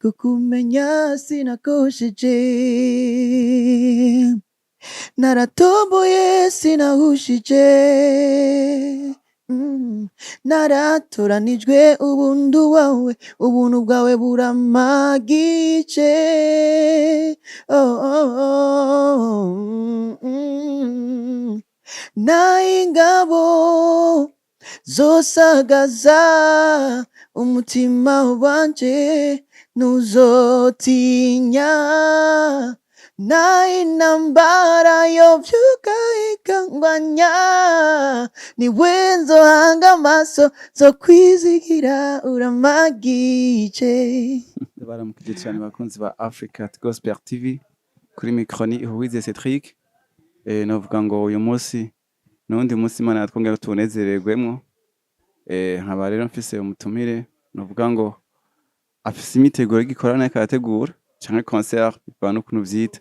Kukumenya sinakosheje, naratomboye sinahushije. Naratoranijwe ubuntu wawe, ubuntu bwawe buramagije. Oh. Nayingabo zosagaza umutima wanje ntuzotinya, nayintambara yovyuka ikangwanya, niwe nzohanga amaso, zokwizigira uramagije. Baramukije cyane bakunzi ba Africa Gospel TV. Kuri micro ni Uwize Cedric. Novuga ngo uyu munsi nuwundi munsi Imana yatwongera tunezererwemwo. Nkaba rero mfise umutumire, novuga ngo afise imyiteguro y'igikorane ariko arategura canke concert, bivana n'ukuntu uvyita.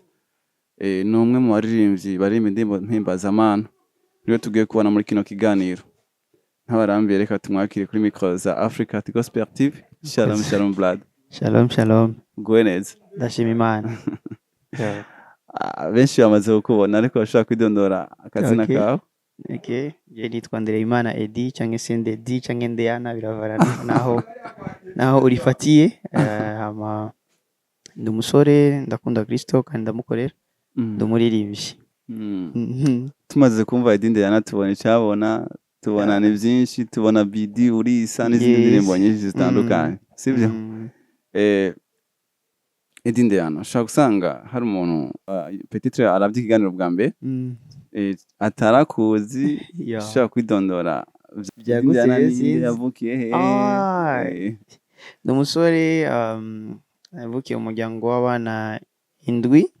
Ni umwe mu baririmbyi baririmba indirimbo mpimbazamana, niwe tugiye kubona muri kino kiganiro. Ntabarambiye, reka tumwakire kuri micro za Africa Gospel TV. Shalom, shalom, blood. Shalom, shalom. Uguwe neza? Ndashima Imana. Yeah. Ah, benshi bamaze kukubona, ariko bashobora kwidondora akazina kawe? Okay. Je nitwa Ndereyimana Eddy canke se Ndedi canke Ndeyana, biravana naho urifatiye. Hama ndi umusore, ndakunda Kristo kandi ndamukorera. Ndi umuririmbyi. Tumaze kumva Eddy Ndeyana, tubona icabona, tubona ni byinshi, tubona bidi urisa n'izindi ndirimbo nyinshi zitandukanye, sibyo? Mm. Eddy Ndeyana, ushobora gusanga hari umuntu peut-être aravye ikiganiro bwa mbere atarakuzi. Ushobora kwidondora? Byagutse. Ndeyana Rero ni nde? sinzi. Yavukiye he? Ah, ndi umusore, navukiye mu muryango w'abana indwi.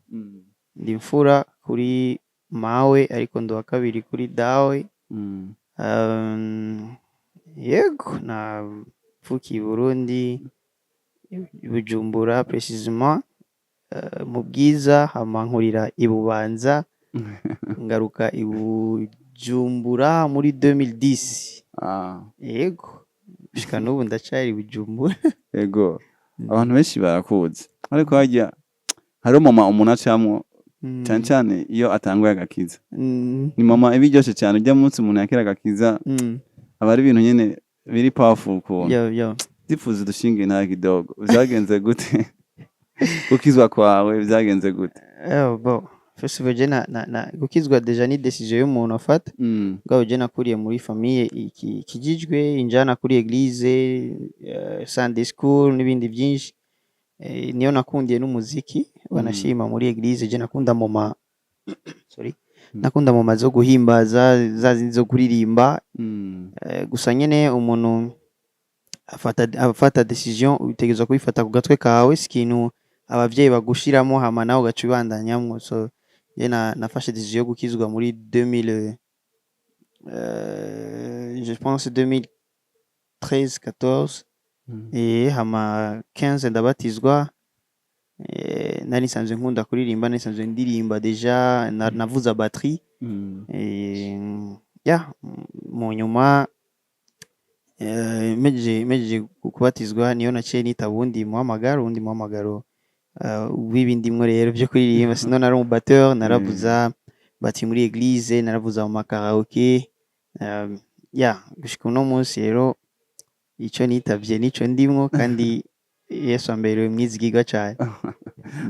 Ndi imfura kuri mawe, ariko ndi uwa kabiri kuri dawe. Yego, navukiye i Burundi, i Bujumbura précisément, mu Bwiza, hama nkurira i Bubanza, ngaruka i Bujumbura muri 2010. Yego, gushika n'ubu ndacari i Bujumbura. Yego, abantu benshi barakuzi, ariko harya hariho moment umuntu acamwo, cane cane iyo atanguye agakiza. Ni moment iba iryoshe cane. Urya munsi umuntu yakira agakiza, aba ari ibintu nyene biri powerful ukuntu. Yo yo. Ndifuza udushinge nta kidogo, vyagenze gute? Gukizwa kwawe vyagenze gute? Oh, bon. First of all, je na gukizwa déjà ni décision y'umuntu afata. Mugabo je nakuriye muri famille ikijijwe, injana kuri église, Sunday school n'ibindi byinshi. Niyo nakundiye n'umuziki, banashima muri église. Je nakunda moment, sorry, nakunda moment zo guhimbaza, za zindi zo kuririmba. Gusa nyene umuntu afata décision, utegerezwa kubifata ku gatwe kawe, si ikintu abavyeyi bagushiramo hama nawe ugaca ubandanyamwo. So je nafashe décision yo gukizwa muri 2000, je pense 2013 14. Hama 15 ndabatizwa. Nari nsanzwe nkunda kuririmba, nari nsanzwe ndirimba déjà, navuza batterie. Ya, mu nyuma mpejeje kubatizwa, niyo naciye nitaba uwundi muhamagaro w'ibindimwo rero vyo kuririmba. Sinon nari umu batteur, naravuza batterie muri église, naravuza mu makaraoke. Ya, gushika uno munsi rero ico nitavye nico ndimwo, kandi Yesu ambereye umwizigirwa cane.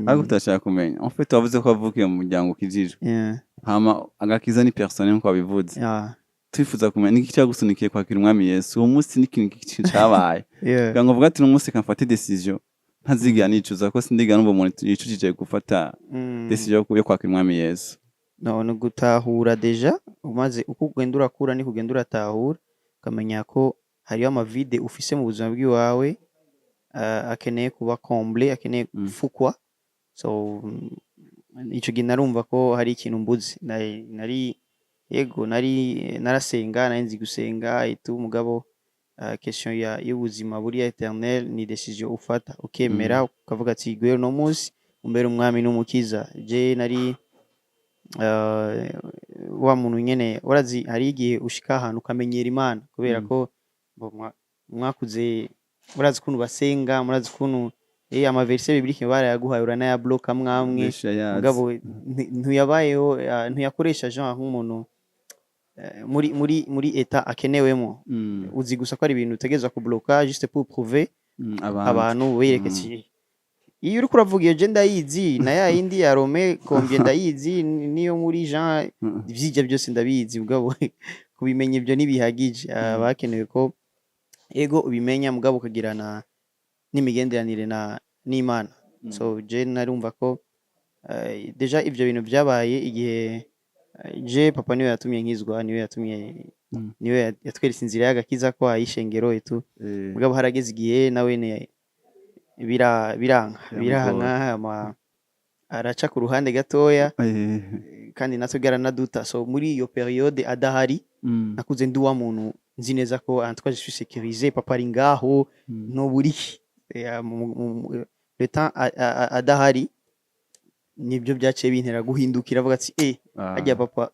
Ariko utashaka kumenya, en fait wavuze ko wavukiye mu muryango ukijijwe, hama agakiza ni personnel nkuko wabivuze. Twifuza kumenya niki cyagusunikiye kwakira Umwami Yesu uwo munsi, n'ikintu cabaye kugira ngo uvuge ati: "Uno munsi kamfate décision ntazigera nicuza, ko sindigera numva umuntu yicujije gufata décision yo kwakira Umwami Yesu." No, ni ugutahura déjà. Umaze uko ugenda urakura niko ugenda uratahura, ukamenya ko hariho ama vide ufise mu buzima bw'iwawe, akeneye kuba comblé, akeneye gufukwa. So ico gihe narumva ko hari ikintu mbuze. Nari, yego, nari narasenga, nari nzi gusenga et tout, mugabo question ya y'ubuzima buri éternel ni décision ufata, ukemera, ukavuga ati: "Guhera uno munsi umbere Umwami n'Umukiza." Je nari wa muntu nyene, urazi hari igihe ushika ahantu ukamenyera Imana kubera ko bo mwakuze, murazi ukuntu basenga, murazi ukuntu Ama versets bibliques barayaguhaye, uranayabloka amwe Benshi yayazi. Mugabo ntuyabayeho, ntuyakoresha genre nk'umuntu muri état akenewemo. Uzi gusa ko ari ibintu utegerezwa kubloka juste pour prouver Abantu. abantu, wereke ati iyo uriko uravuga iyo je ndayizi, na ya yindi ya Romains combien ndayizi, niyo muri Jean, ivyijya byose ndabizi. Mugabo kubimenya ibyo ntibihagije. Bakenewe ko ego ubimenya, mugabo ukagirana n'imigenderanire na n'Imana. So je narumva ko déjà ivyo bintu byabaye igihe je papa niwe yatumye nkizwa, niwe yatumye niwe yatweretse inzira y'agakiza ko ayishengero etu. Mugabo harageze igihe nawe ne biranka. Biramugora. Biranka, ama araca ku ruhande gatoya. Kandi natwe garanaduta. So muri iyo période adahari, nakuze ndi wa muntu nzi neza ko en tout cas je suis sécurisé, papa ari ngaho, ntuburi le temps adahari. Nibyo byaciye bintera guhindukira, avuga ati hajya papa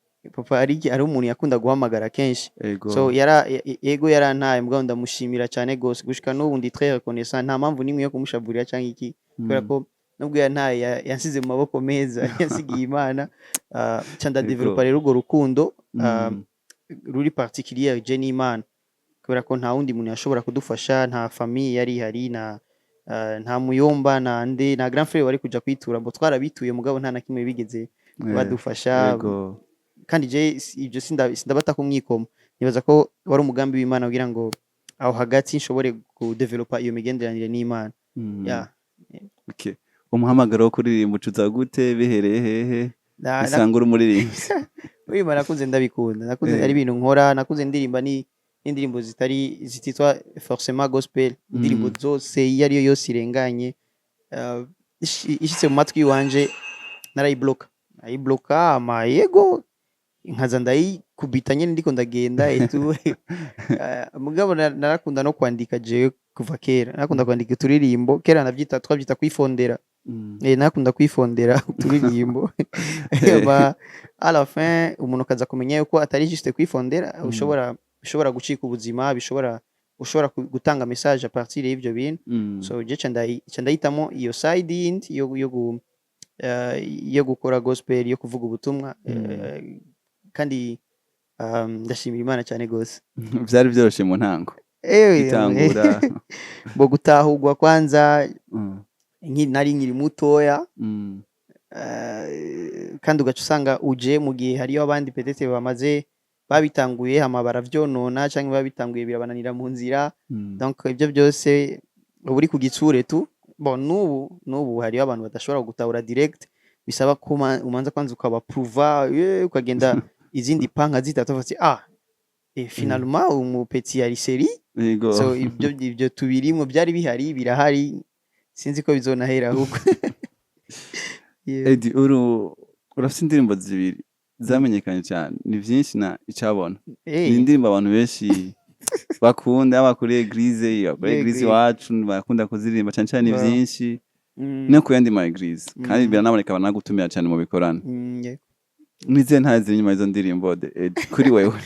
ari umuntu yakunda guhamagara kenshi. So yara ego yarantaye, mugabo ndamushimira cyane gose. Gushika n'ubu ndi très reconnaissant, nta mpamvu nimwe yo kumushaburira cyangwa iki, kubera ko nubwo yantaye, yansize mu maboko meza, yansigiye Imana. Ca ndadevelopa rero urwo rukundo ruri particulier je n'Imana, kubera ko nta wundi muntu yashobora kudufasha, nta famille yari ihari, na nta muyomba, nta nde, nta grand frère wari kuja kwitura ngo twarabituye, mugabo nta na kimwe bigeze badufasha. Kandi je ibyo sindabata kumwikoma, nibaza ko wari umugambi w'Imana kugira ngo aho hagati nshobore kudevelopa iyo migenderanire n'Imana. Yeah. Okay. Umuhamagaro wo kuririmba ucuza gute? Bihereye hehe? Usanga uri umuririmbyi. Kuririmba nakuze ndabikunda, nakuze ari ibintu nkora, nakuze ndirimba ni n'indirimbo zitari zititwa forcément gospel, indirimbo zose iyo ariyo yose irenganye, ishitse mu matwi iwanje narayibloka, nayibloka, ama yego nkaza ndayikubita nyene ndiko ndagenda etu. Mugabo narakunda no kwandika. Jewe kuva kera narakunda kwandika uturirimbo. Kera navyita, twavyita kwifondera. Narakunda kwifondera uturirimbo. Ba à la fin umuntu akaza kumenya yuko atari juste kwifondera, ushobora gucika ubuzima, bishobora ushobora gutanga message à partir y'ivyo bintu. So je ca ndahitamo iyo side yindi yo gukora gospel, yo kuvuga ubutumwa. Kandi ndashimira Imana cyane gose. Vyari vyoroshe mu ntango gitangura? Bo gutahurwa kwanza, nari nkiri mutoya, kandi ugaca usanga uje mu gihe hariyo abandi peut-être bamaze babitanguye, hama baravyonona, canke babitanguye birabananira mu nzira. Donc ivyo byose uba uri ku gitsure tu. Bon, n'ubu hariyo abantu badashobora gutahura direct, bisaba ko umanza kwanza ukabapruva, ukagenda izindi panka zitatu, uvuga ati ah, et finalement umu petit yari sérieux. So ibyo tubirimwo, byari bihari, birahari, sinzi ko bizonahera ahubwo. Yeah. Eddie, uru urafite indirimbo zibiri zamenyekanye cyane, ni vyinshi na Icabona. Ni indirimbo abantu benshi bakunda, yaba kuri église, yaba kuri église iwacu barakunda kuziririmba cyane cyane vyinshi, no ku yandi ma église, kandi biranaboneka banagutumira cyane mu bikorane. Nizihe ntahe ziri inyuma y'izo ndirimbo de Eddie, kuri wewe?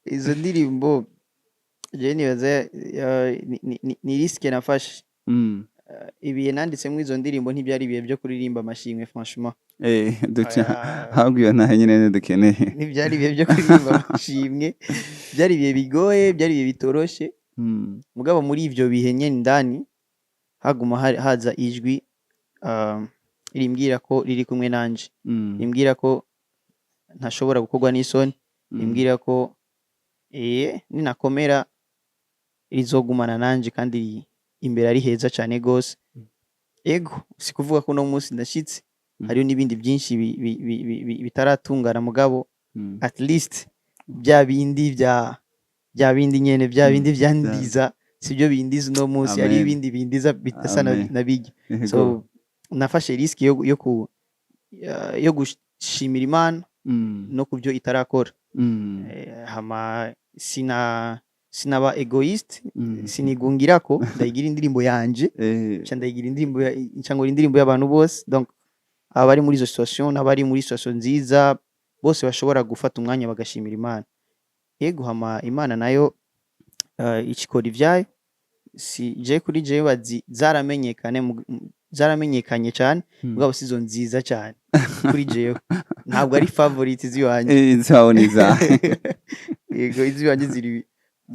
Izo ndirimbo jewe nibaza ni risque nafashe. Ibihe nanditsemwo izo ndirimbo ntibyari ibihe byo kuririmba amashimwe, franchement. Duca Oya. ahubwo iyo ntahe nyine dukeneye. Ntibyari ibihe byo kuririmba amashimwe, byari ibihe bigoye, byari ibihe bitoroshe. Mugabo muri ivyo bihe nyene indani haguma haza ijwi rimbwira ko riri kumwe nanje, rimbwira ko ntashobora gukorwa n'isoni, rimbwira ko ninakomera rizogumana nanje kandi imbere ari heza cane gose. Ego, si kuvuga ko uno munsi ndashitse, hariho n'ibindi byinshi bitaratungana, mugabo at least bya bindi bya bindi nyene, bya bindi vyandiza, sibyo bindiza uno munsi, hari Amen. ibindi bindiza bidasa Amen. na bijya. So nafashe risque yo gushimira Imana no kubyo itarakora. Hama sinaba égoïste, sinigungirako ndayigira indirimbo yanje, nca ndayigira indirimbo nca nkora indirimbo y'abantu bose. Donc abari muri izo situation n'abari muri situation nziza bose bashobora gufata umwanya bagashimira Imana. Yego, hama Imana nayo icikora ivyayo. Si je kuri jewe bazi zaramenyekane zaramenyekanye cyane, mugabo sizo nziza cyane kuri jewe, ntabwo ari favorite ziwanje. Izawe ni izahe? Yego, iziwanje ziri,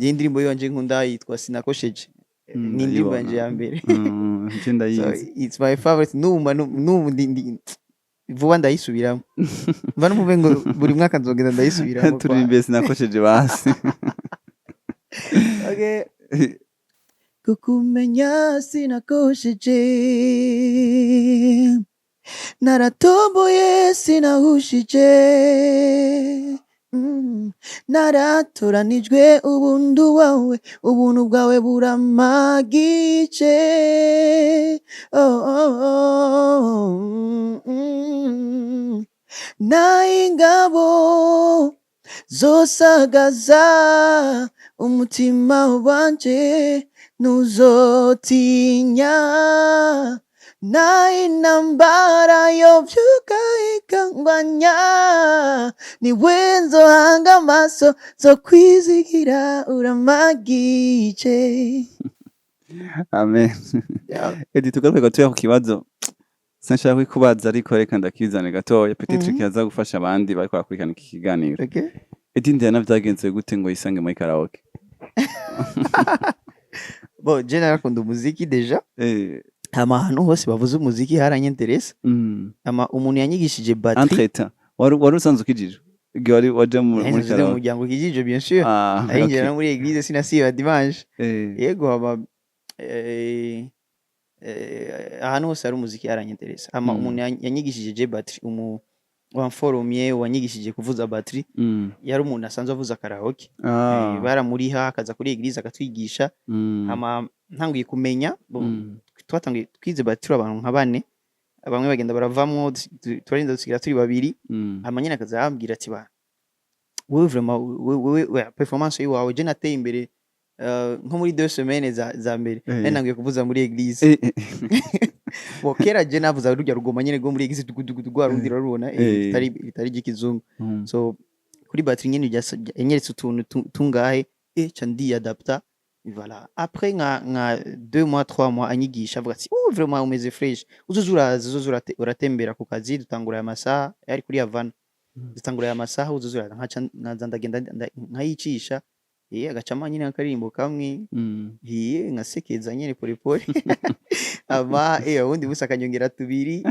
iyi ndirimbo yiwanje nkunda yitwa Sinakosheje. Ni indirimbo yanje ya mbere. Je So ndayizi. it's my favorite. N'ubu vuba ndayisubiramo, mva numve ngo buri mwaka nzogenda ndayisubiramo. Turirimbe Sinakosheje basi. Okay. Kukumenya sinakosheje, naratomboye sinahushije. Naratoranijwe ubuntu wawe, ubuntu bwawe buramagije. Oh. Nayingabo zosagaza umutima wanje ntuzotinya, nayintambara yovyuka ikangwanya, niwe nzohanga amaso, zo kwizigira uramagije. Amen. Edi, tugaruke gatoya ku kibazo sinshaka kukubaza, ariko reka ndakizane gatoya, peut-être kiraza gufasha abandi bariko barakurikirana iki kiganiro. Okay. Edi Ndiana vyagenze gute ngo yisange muri karaoke? Bon, je narakunda umuziki déjà. Hama ahantu hose bavuze umuziki haranyenteresa. Hama umuntu yanyigishije batterie. Entre-temps wari usanzwe ukijijwe igihe wari waja muri Nahise mu karaoke? muryango ukijije, bien sûr. Arinjira no muri église, sinasiba dimanche. Yego, hama ahantu hose hari umuziki haranyenteresa. Hama umuntu yanyigishije je batterie, umu wamforomye, wanyigishije kuvuza batterie, yari umuntu asanzwe avuza karaoke. Baramuriha akaza kuri église akatwigisha. Hama ntanguye kumenya twatanguye twize batterie abantu nka bane, bamwe bagenda baravamwo, turarinda dusigira turi babiri. Hama nyine akaza arambwira ati: "Ba wewe, vraiment wewe performance yiwawe." Je nateye imbere nko muri 2 semaines za mbere nari nanguye kuvuza muri église. Bo kera je navuza rurya rugoma nyene rwo muri église, dugu dugu rwa rundi rurabona, bitari igikizungu. So kuri batterie nyene yanyeretse utuntu tungahe, ca ndiyadapta. Voilà, après nka 2 mois, 3 mois anyigisha, avuga ati: "Oh, vraiment umeze fresh, uzoza uraza, uzoza uratembera ku kazi, dutangura aya masaha." Yari kuri Havana. "Dutangura aya masaha, uzoza uraza." Nkaca nkaza ndagenda nkayicisha, agacamo nyine akaririmbo kamwe, nkasekeza nyene pole pole. Ama ubundi busa akanyongera tubiri.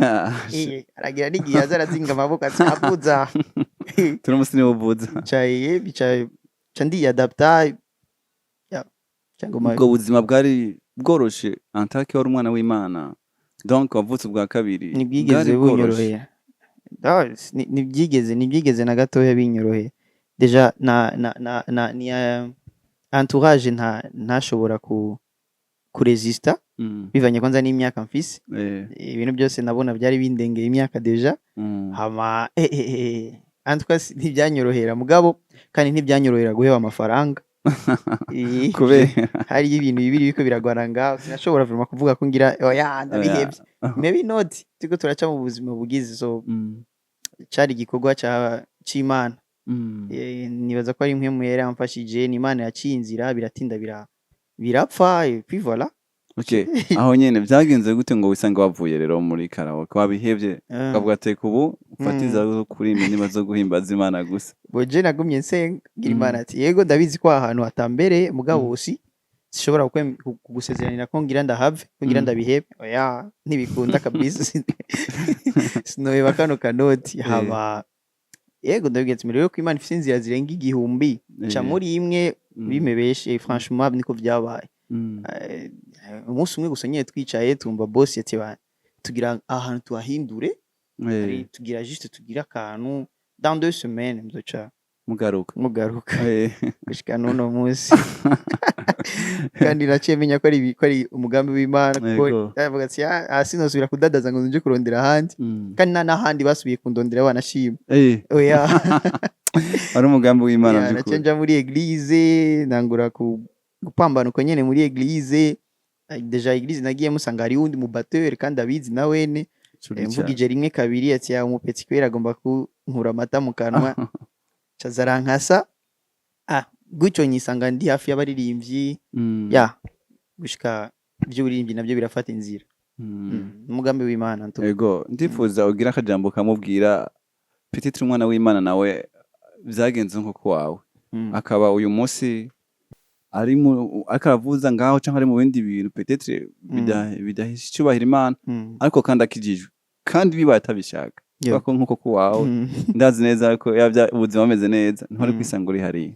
Aragira n'igihe aza arazinga amaboko ati: "Avuza." Turi umusi niwo uvuza. Caye bica ca ndiyadapta ya cyangwa. Ubwo buzima bwari bworoshe en tant que wari umwana w'Imana, donc wavutse ubwa kabiri? Ntibwigeze Bwari bworoshe? bunyorohera. Ah, ntibyigeze na gatoya binyorohera. Déjà na ni entourage ntashobora kuresista bivanye kwanza n'imyaka mfise. Ibintu byose nabona byari bindengeye imyaka déjà. Hama en tout cas ntibyanyorohera, mugabo kandi ntibyanyorohera guheba amafaranga. Kubera? Hariyo ibintu bibiri biriko biragwana ngaho, sinashobora vraiment kuvuga ko ngira oya, ndabihevye, maybe not, turiko turaca mu buzima bugize so cari igikorwa c'Imana. Nibaza ko ari impwemu yari yamfashije, ni Imana yaciye inzira, biratinda birapfa, et puis voilà. Okay, aho nyene vyagenze gute ngo wisange wavuye rero muri karaoke, wabihevye, ukavuga ati: "Ubu ufate inzira zo kuririmba indirimbo zo guhimbaza Imana gusa"? Bo je nagumye nsenga, ngira Imana ati: "Yego, ndabizi ko aha hantu hatambereye, mugabo si sishobora kugusezeranira ko ngira ndahave, ko ngira ndabihebe. Oya, ntibikunda kabisa, sinoheba kano kanoti." Haba yego, ndabibwira ati: "Rero ko Imana ifise inzira zirenga igihumbi, ca muri imwe bimebeshe." Franchement niko vyabaye. Umunsi umwe gusa nyene twicaye, tumva boss ati: "Ba tugira ahantu tuhahindure, tugira juste tugira akantu dans 2 semaines muzoca Mugaruka. mugaruka." Gushika n'uno munsi kandi naciye menya ko ari ko ari umugambi w'Imana, kuko yavuga ati: "Ah, ah, sinosubira kudadaza ngo nje kurondera ahandi." Kandi nta n'ahandi basubiye kundondera, banashima. Oya. Ari umugambi w'Imana. Yeah, naciye Vy'ukuri. nja muri église, nangura gupambana uko nyene muri église. Déjà église nagiyemo usanga hariho uwundi mu batteur kandi abizi na wene. Curi cane. Mvugije rimwe kabiri ati: "Ya umupetsi kwera agomba kunkura amata mu kanwa." Caza arankasa, ah, gutyo nyisanga ndi hafi y'abaririmbyi. Ya. Gushika ivy'uburirimbyi navyo birafata inzira. Umugambi w'Imana ntu. Ego, ndifuza ugira akajambo kamubwira, peut-être umwana w'Imana nawe vyagenze nko wawe, akaba uyu munsi ari mu ariko aravuza ngaho canke ari mu bindi bintu peut-être bidahesha icubahiro Imana, ariko kandi akijijwe, kandi bibaye atabishaka. Kubera ko nkuko kuwawe, ndazi neza ko yavya ubuzima bumeze neza, ntwari kwisanga uri hariya.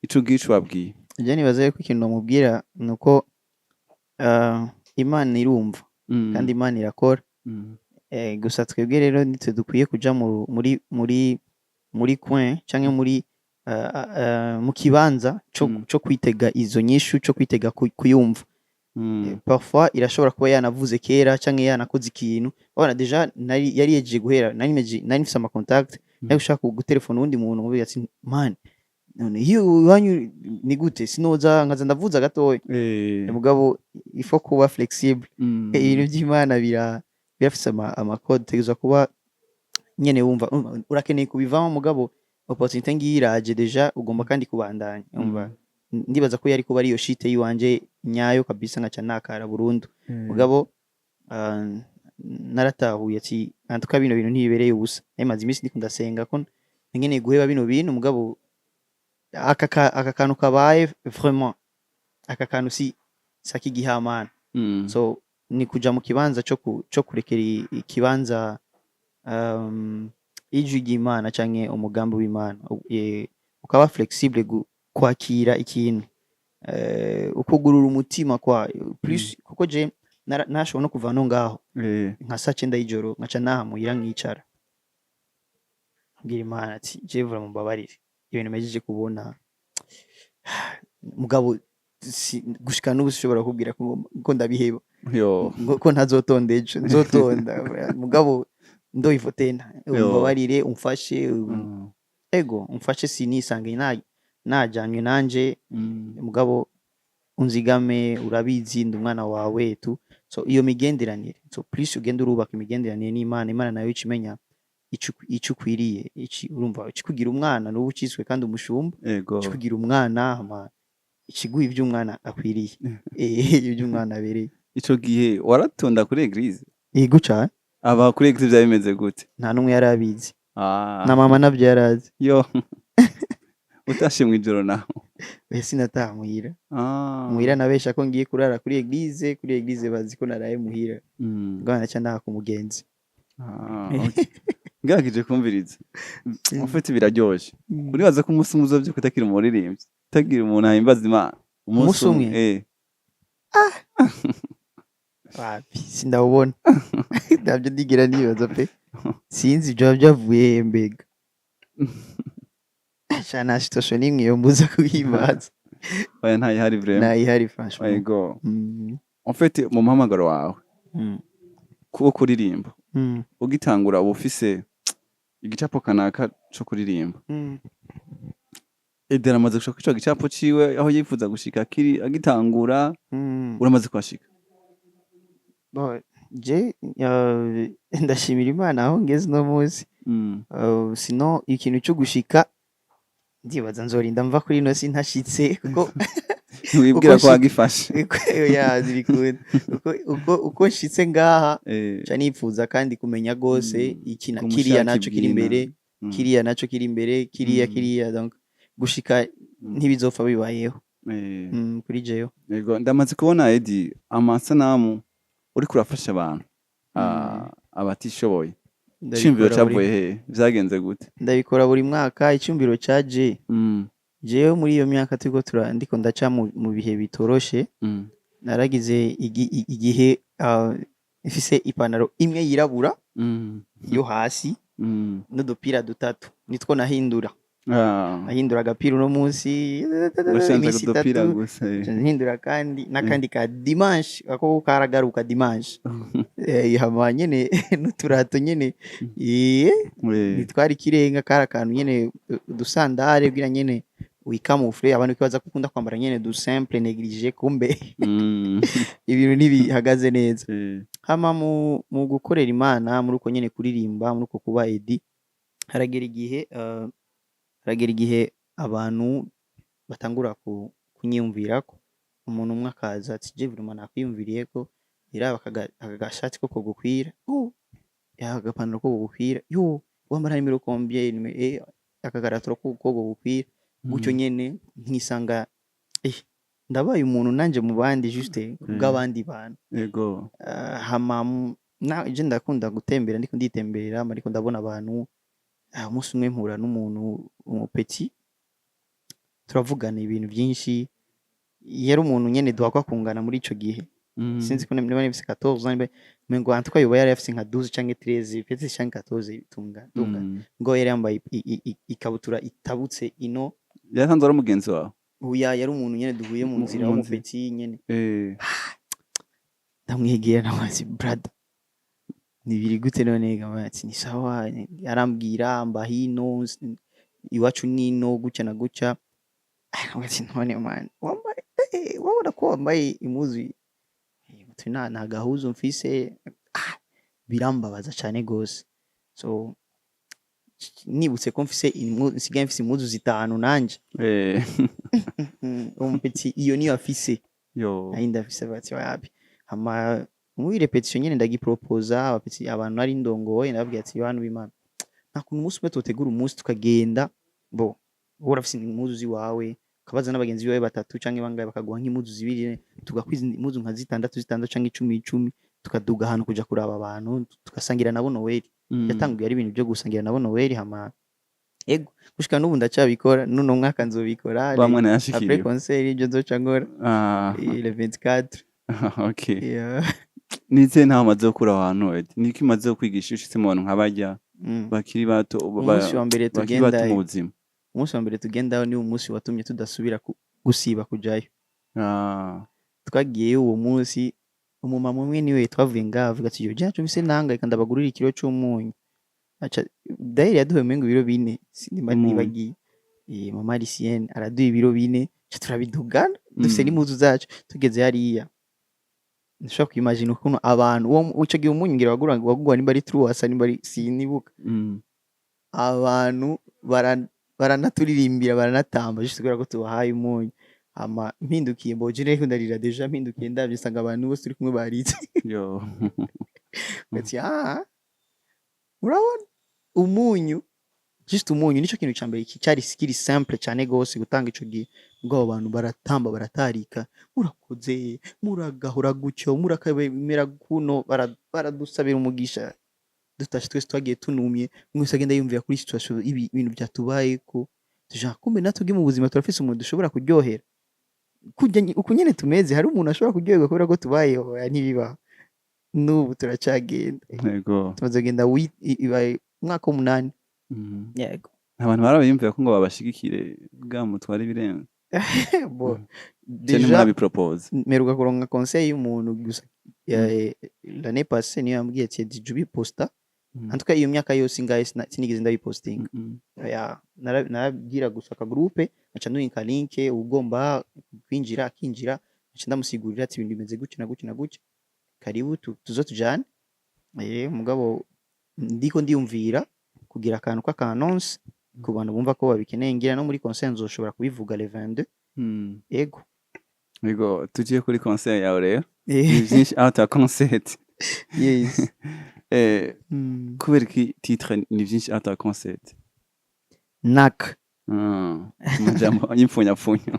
Ico ngico wabwiye. Je nibaza yuko ikintu nomubwira nuko Imana irumva kandi Imana irakora. Gusa twebwe rero nitwe dukwiye kuja muri coin canke muri mu kibanza co kwitega izo nyishu, co kwitega kuyumva. Parfois irashobora kuba yanavuze kera canke yanakoze ikintu. Urabona déjà nari yari yejeje guhera, nari mfise ama contact, nari gushaka gutelefona uwundi muntu nkamubwira ati: "Man, none iyo iwanyu ni gute sinoza nkaza ndavuza gatoya?" Mugabo il faut kuba flexible. Ibintu vy'Imana birafise ama code, utegerezwa kuba nyene wumva urakeneye kubivamo, mugabo opportunité ngiyi iraje déjà, ugomba kandi kubandanya, umva. Ndibaza ko yari kuba ariyo shite yiwanje nyayo kabisa, nkaca nakara burundu. Mugabo naratahuye ati en tout cas bino bintu ntibibereye ubusa. Nari maze iminsi ndiko ndasenga ko nkeneye guheba bino bintu, mugabo aka kantu kabaye, vraiment aka kantu si sakigihamana. So ni kuja mu kibanza co kurekera ikibanza ijwi ry'Imana canke umugambi w'Imana. Ukaba flexible kwakira ikintu, ukugurura umutima kwa plus, kuko je nashobora no kuva no ngaho nka saa 9 y'ijoro, nkaca naha muhira, nkicara mbwira Imana ati: "Je vraiment mumbabarire ibintu mejeje kubona, mugabo gushika n'ubu sinshobora kukubwira ko ndabiheba, Yo. ngo ko ntazotonda ejo, nzotonda, mugabo ndoyivo tena, Yo. umbabarire, umfashe, ego umfashe sinisange najanywe nanje, mugabo unzigame, urabizi ndi umwana wawe tu." So iyo migenderanire, so plus ugenda urubaka imigenderanire n'Imana, Imana nayo ica imenya ico ukwiriye, urumva ikikugira umwana n'ubu uciswe kandi umushumba, ikikugira umwana, hama ikiguha ivyo umwana akwiriye, ivyo umwana abereye. Ico gihe waratonda kuri église? Yego cane. Aba kuri église vyari bimeze gute? Nta n'umwe yari abizi. Na mama navyo yarazi. Yo, utashe mw'ijoro naho? Oya, sinataha muhira. Muhira nabesha ko ngiye kurara kuri église, kuri église bazi ko naraye muhira, mugabo naca ndaha ku mugenzi. Ah, okay. Ngerageje kumviriza. En fait biraryoshe. Uribaza ko umunsi umwe uzovyuka utakiri umuririmbyi, utagira umuntu ahimbaza Imana? Umunsi umwe? Eh. Wapi, sindawubona, ntabyo ndigera nibaza pe, sinzi vyoba vyavuye he mbega. Sha, nta situation n'imwe yombuza kuhimbaza. Oya, ntayihari vraiment. Ntayihari franchement. Ego. En fait mu muhamagaro wawe kuwo kuririmba, ugitangura uba ufise igicapo kanaka co kuririmba. Eder amaze gushika kuri ico gicapo ciwe aho yifuza gushika kiri agitangura? Uramaze kuhashika? Bon, je ndashimira Imana aho ngeze uno munsi. Sinon ikintu cyo gushika, ndibaza nzorinda mva kuri ino si ntashitse, kuko Ntiwibwira uko ko wagifashe? Oya, ntibikunda. Uko nshitse ngaha, nca nipfuza kandi kumenya gose iki na Kumushaka kiriya naco kiri ibwina. imbere, kiriya naco kiri imbere, kiriya, kiriya, donc gushika ntibizopfa bibayeho. Kuri jewe. Yego, ndamaze kubona Edi amasanamu uriko urafasha abantu, abatishoboye. Iciyumviro Ndabikora buri cavuye hehe? Vyagenze gute? Ndabikora buri mwaka. Icyumviro caje jewe muri iyo myaka turiko ndiko ndaca mu bihe bitoroshe. Naragize igihe mfise ipantaro imwe yirabura yo hasi n'udupira dutatu, nitwo nahindura. Nahindura agapira uno munsi, Washanze iminsi kudupira 3 gusa. Nca hindura kandi n'akandi ka dimanche, ako karagaruka dimanche. Hama nyene n'uturato nyene, ntitwari ikirenga, kari akantu nyene udusandare kugira nyene wikamufure, abantu bibaza ko ukunda kwambara nyene du simple négligé, kumbe ibintu ntibihagaze neza. Hama mu gukorera Imana, muri uko nyene kuririmba, muri uko kuba Edi, haragera igihe abantu batangura kunyiyumvirako. Umuntu umwe akaza ati: "Je vraiment nakwiyumviriyeko, iraba aka gashati ko kogukwira, oh, aka gapantaro ko kogukwira, yo wambara numéro combien, aka karato ko kogukwira." Gutyo nyene nkisanga ndabaye umuntu nanje mu bandi, juste kubw'abandi bantu. Hama je ndakunda gutembera, ndiko nditemberera, ariko ndabona abantu. Umunsi umwe mpura n'umuntu, umupetit, turavugana ibintu byinshi. Yari umuntu nyene duhakwa kungana muri ico gihe. Sinzi ko niba nifise 14 ans, mengo en tout cas yoba yari afise nka 12 canke 13 peut-être, canke 14, tunga. Ngo yari yambaye ikabutura itabutse ino. Yasanzwe ari umugenzi wawe? Oya, yari umuntu nyene duhuye mu nzira, mu nzira. W'umupetit nyene. Ndamwegera, namubaza: "Brother, nibiri gute none?" Gama ati: "Ni sawa." Arambwira: "Mba hino, iwacu nino gutya na gutya." Aravuga ati: "None man, wambaye, wabona ko wambaye impuzu?" Ati: Nta gahuzu mfise." Ah, birambabaza cane gose. So nibutse ko mfise nsigaye mfise impuzu zitanu nanje. Uwo mupetit iyo niyo afise. Yo. Nari ndafise bati wapi. Hama muri répétition nyene ndagiproposa abapetit, abantu nari ndongoye, ndababwira ati: "Bantu b'Imana, nta kuntu umunsi umwe totegura umunsi tukagenda, bo wowe urafise impuzu ziwawe, ukabaza n'abagenzi bawe batatu canke bangahe, bakaguha nk'impuzu zibiri, tugakwiza impuzu nka zitandatu zitandatu canke icumi icumi, tukaduga ahantu kuja kuraba abantu, tugasangira nabo Noel." Yatanguye ari ibintu byo gusangira nabo Noel. Hama ego, gushika n'ubu ndacabikora, n'uno mwaka nzobikora. Wa mwana Après yashikiriwe. concert ibyo nzoca nkora. Le 24. Yeah. Nize ntaho umaze gukura aho hantu, Edi? Niki umaze kwigisha iyo ushitse mu bantu nk'abarya bakiri bato, Umunsi wa mbere bakiri bato mu tugendayo, buzima? umunsi wa mbere tugendayo ni umunsi watumye tudasubira gusiba kujayo. Twagiyeyo uwo munsi, umumama umwe niwe twavuye ngaho avuga ati: "Yo, je mfise nanga, reka ndabagurira ikiro c'umunyu." Aca daheri yaduhaye umengo ibiro 4, sinimba Umunyu. nibagiye. Mama Lucienne araduha ibiro 4, ca turabidugana dufise n'impuzu zacu. Tugeze hariya, ntushobora kwimagina ukuntu abantu, uwo ico gihe umunyu ngira wagurwa nimba ari truwasa, nimba ari, sinibuka. Abantu baranaturirimbira, baranatamba, juste kubera ko tubahaye umunyu. Hama mpindukiye, mboje nariko ndarira déjà, mpindukiye ndavye nsanga abantu bose turi kumwe baritse. Yo. Ati: "Ah, urabona umunyu, juste umunyu, nico kintu ca mbere cari kiri simple cane gose gutanga ico gihe, ubwo abo bantu baratamba, baratarika, murakoze, muragahora gutyo, murakabemera kuno." Baradusabira umugisha. Dutashe twese twagiye tunumye, umwe wese agenda yumvira kuri situation ibi ibintu byatubayeko, tuja kumbe natwe mu buzima turafise umuntu dushobora kuryohera. Kurya uku nyene tumeze, hari umuntu ashobora kuryoherwa kubera ko tubayeho. Oya, ntibibaho. N'ubu turacagenda. Tumaze kugenda ibaye umwaka w'umunani. Yego. Abantu barabiyumvira ko ngo babashigikire bwa mutwara ibirenze? Bo, Déjà déjà ntimurabipropose? Mperuka kuronka conseil y'umuntu gusa l'année passée, niyo yambwiye ati: "Did ubiposta?" En tout cas iyo myaka yose ingahe sinigeze ndabipostinga. Ya, narabwira gusa aka groupe, nkaca ndunika link, ugomba kwinjira akinjira, nkaca ndamusigurira ati: "Ibintu bimeze gutya na gutya na gutya, karibu tuzo tujane." Mugabo ndiko ndiyumvira kugira akantu k'aka annonce ku bantu bumva ko babikeneye. Ngira no muri concert nzoshobora kubivuga le 22. Ego. Yego, tugiye kuri concert yawe rero. Ni byinshi out concert. Yes. Kubera iki titre ni byinshi out concert? Nak. Amajambo y'impfunyapfunyo.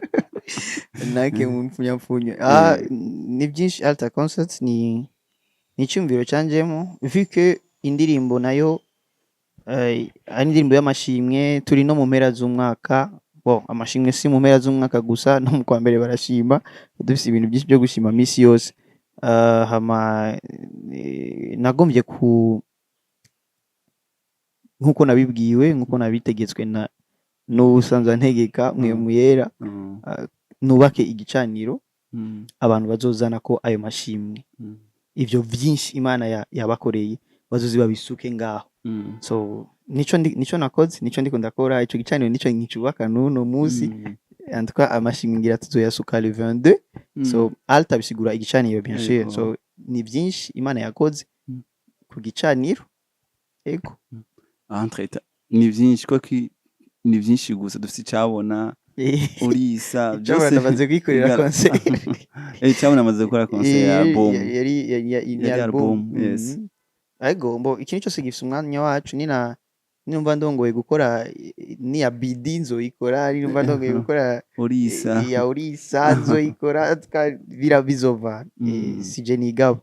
Nake mu mpfunyapfunyo. Ah, ni byinshi altar concert ni icyumviro cyanjemo, vu que indirimbo nayo ari indirimbo y'amashimwe. Turi no mu mpera z'umwaka. Bon, amashimwe si mu mpera z'umwaka gusa, no mu kwa mbere barashima. Dufise ibintu byinshi byo gushima misi yose. Hama nagombye ku nkuko nabibwiwe, nkuko nabitegetswe na n'ubusanzwe antegeka mwe muyera, nubake igicaniro abantu bazozana ko ayo mashimwe, ivyo vyinshi Imana yabakoreye, bazoze babisuke ngaho. So nico nakoze, nico ndiko ndakora. Ico gicaniro nico nkicubaka n'uno munsi. En tout cas amashimwe ngira tuzoyasuka le 22. So altar bisigura igicaniro, bien sûr. So ni byinshi Imana yakoze ku gicaniro, ego. Entre ni byinshi ko ni byinshi gusa dufite icyabona. Urisa Icabona byose. Namaze kwikorera concert. Cyabona amaze gukora concert ya album. Yari Yari album. album, yes. Ariko mbo ikintu cyose gifise umwanya wacu. Nina numva ndongoye gukora niya BD nzoyikora, numva ndongoye gukora Urisa. Ya Urisa nzoyikora, bira bizova. Sije nigaba.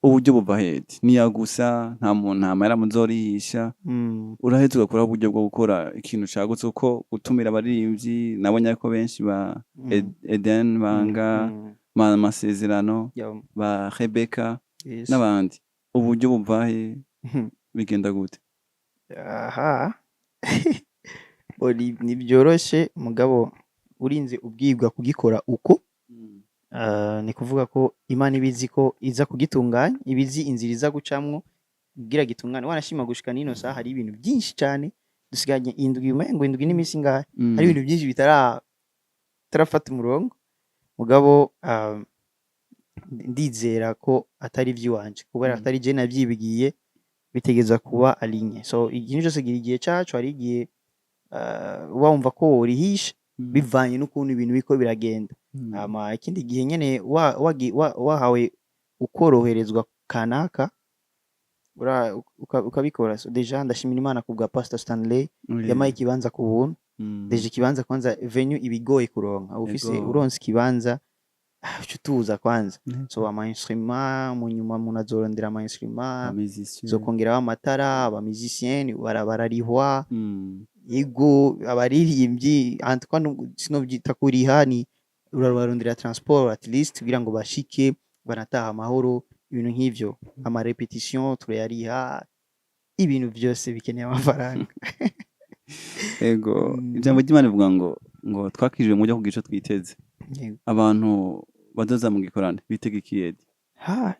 Uburyo buva hedi niya gusa nta muntu, nta mahera muzorihisha? Uraheza ugakora uburyo bwo gukora ikintu cagutse, kuko gutumira abaririmbyi nabonye ko benshi ba Eden Banga, Masezerano, ba Rebecca n'abandi. Uburyo buva he? Bigenda gute? Aha. Bo ntibyoroshe, mugabo urinze ubwibwa kugikora uko, ni kuvuga ko Imana ibizi ko iza kugitunganya, ibizi inzira iza gucamwo kugira gitungane. Wanashima gushika n'ino saha hari ibintu byinshi cyane dusigaranye indwi, umengo indwi n'iminsi ingahe, hari ibintu byinshi bitarafata umurongo. Mugabo ndizera ko atari iby'iwanje kubera atari je navyibwiye, bitegeza kuba aligné. So ikintu cyose gira igihe caco. Hari igihe uba wumva ko worihisha bivanye n'ukuntu ibintu biriko biragenda, hama ikindi gihe nyene wahawe ukoroherezwa kanaka ukabikora. So déjà ndashimira Imana ku bwa Pastor Stanley, yamaye ikibanza ku buntu. Déjà ikibanza kwanza, venue ibigoye kuronka ufise. Uronse ikibanza, uca utuza kwanza. So ama instrument mu nyuma umuntu azorondera ama instrument, Aba musicien. zokongeraho amatara, aba musicien bararihwa. Yego, abaririmbyi en tout cas sinovyita kuriha, ni urabarondera transport at least kugira ngo bashike banataha amahoro, ibintu nk'ivyo. Ama répétition turayariha, ibintu byose bikeneye amafaranga. Ego, ijambo ry'Imana rivuga ngo twakijijwe mu buryo kugira ico twiteze. Abantu bazoza mu gikorane bitega ikiyedi? Ha,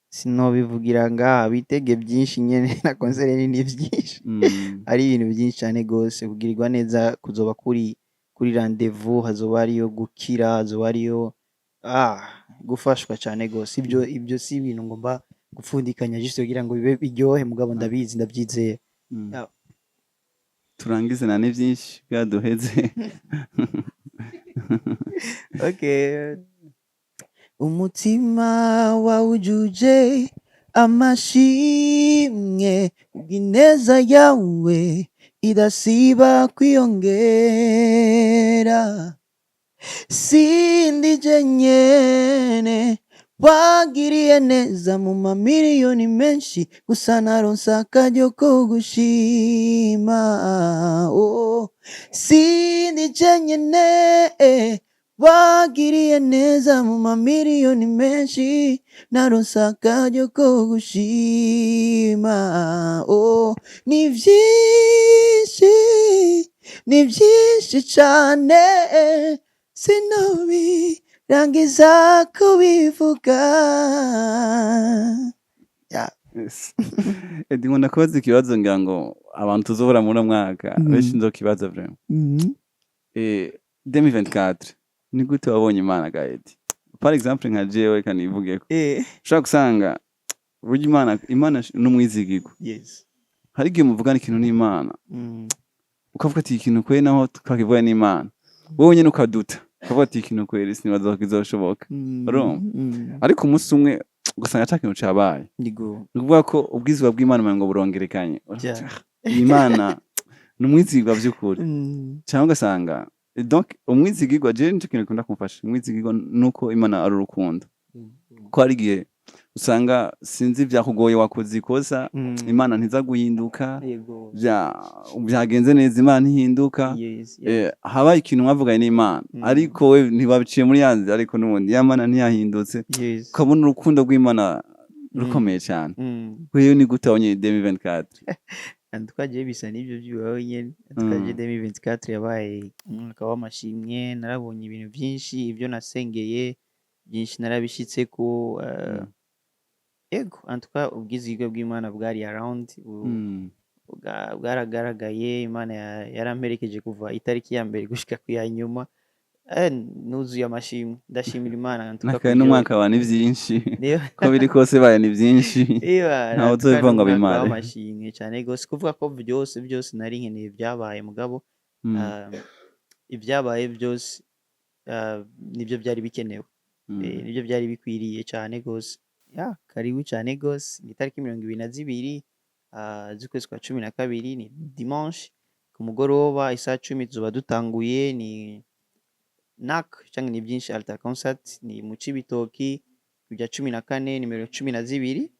sinobivugira ngaha. Bitege byinshi nyene, na concert nini byinshi. Ari ibintu byinshi cyane gose. Kugirirwa neza kuzoba kuri rendez-vous, hazoba hariyo gukira, hazoba hariyo gufashwa cyane gose. Ibyo si ibintu ngomba gupfundikanya juste kugira ngo bibe biryohe, mugabo ndabizi, ndabyizeye. Yeah. Turangize na ni byinshi bwaduheze. Okay. Umutima wawujuje amashimwe ubw'ineza yawe idasiba kwiyongera. Sindi je nyene wagiriye neza mu mamiliyoni menshi, gusa naronse akaryo ko gushima. Oh. Sindi je nyene wagiriye neza mu mamiliyoni menshi, naronse akaryo ko gushima. Oh. Ni vyinshi, ni vyinshi cane, sinobirangiza kubivuga. Yeah. Yes. Edi, nkunda kubaza ikibazo ngira ngo abantu tuzobura muri uno mwaka benshi nzokibaza vraiment. 2024 ni gute wabonye Imana ga Edi? Par exemple nka jewe kanivugeko, ushobora gusanga burya Imana n'umwizigirwa. Hari igihe muvugana ikintu n'Imana, ukavuga ati ikintu kweri naho twakivuga n'Imana, wowe nyene ukaduta, ukavuga ati ikintu kweri sinibaza ko kizoshoboka. Urumva? Ariko umunsi umwe ugasanga ca kintu cabaye. Ni ukuvuga ko ubwizigwa bw'Imana umengo burongerekanye. Iyi Imana ni umwizigirwa vy'ukuri. Cyangwa ugasanga donc umwizigirwa, jewe nico kintu gikunda kumfasha, umwizigirwa nuko Imana ari urukundo, ko hari igihe usanga sinzi vyakugoye, wakoze ikosa, Imana ntiza guhinduka. Vyagenze neza, Imana ntihinduka. Habaye ikintu mwavuganye n'Imana, ariko we ntibabiciye muri ya nzira, ariko n'ubundi ya Mana ntiyahindutse. Ukabona urukundo rw'Imana rukomeye cyane. Wewe ni gute wabonye 2024? En tout cas jewe bisa n'ivyo vy'iwawe nyene. En tout cas je 2024 yabaye umwaka w'amashimwe. Narabonye ibintu vyinshi, ibyo nasengeye byinshi narabishitseko. Ego, en tout cas ubwizigirwa bw'Imana bwari around, bwaragaragaye. Imana yaramperekeje kuva itariki ya mbere gushika ku ya nyuma. Nuzuye amashimwe, ndashimira Imana ntuka. Nakaye n'umwaka wa ni vyinshi. Niyo. Ko biri kose baye ni vyinshi. Iba ntawe natuka uzobivuga ngo n'umwaka abimare. w'amashimwe cyane gose, kuvuga ko byose byose nari nkeneye byabaye, mugabo ibyabaye byose nibyo byari bikenewe. Nibyo byari bikwiriye cyane gose. Ya, karibu cyane gose. Ni itariki 22 z'ukwezi kwa 12, ni dimanche ku mugoroba, isaha 10 tuzoba dutanguye. Ni NAC cyangwa ni byinshi altar concert, ni mu Cibitoki kujya 14, nimero 12,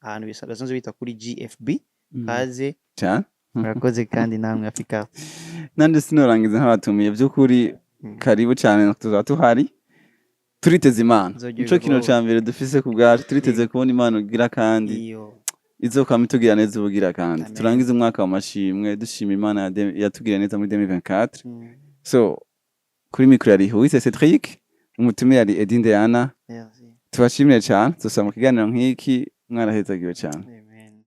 ahantu basanzwe bita kuri GFB. Kaze. Cyane. Murakoze kandi namwe Africa. Nanje sinorangiza ntabatumiye by'ukuri. Karibu cyane, tuzaba tuhari, turiteze Imana. Nzoryoherwa Nico kintu rwose. ca mbere dufise ku bwacu, turiteze kubona Imana ugira kandi iyo izokwama itugira neza ubugira kandi. Amen. Turangize umwaka w'amashimwe dushima Imana yatugiriye neza muri 2024. So kuri mikoro yari Huise Cedric, umutumire yari Eddy Ndeana. Merci. Tubashimire cyane, tuzosubira mu kiganiro nk'iki. Mwarahezagiwe cyane. Yego.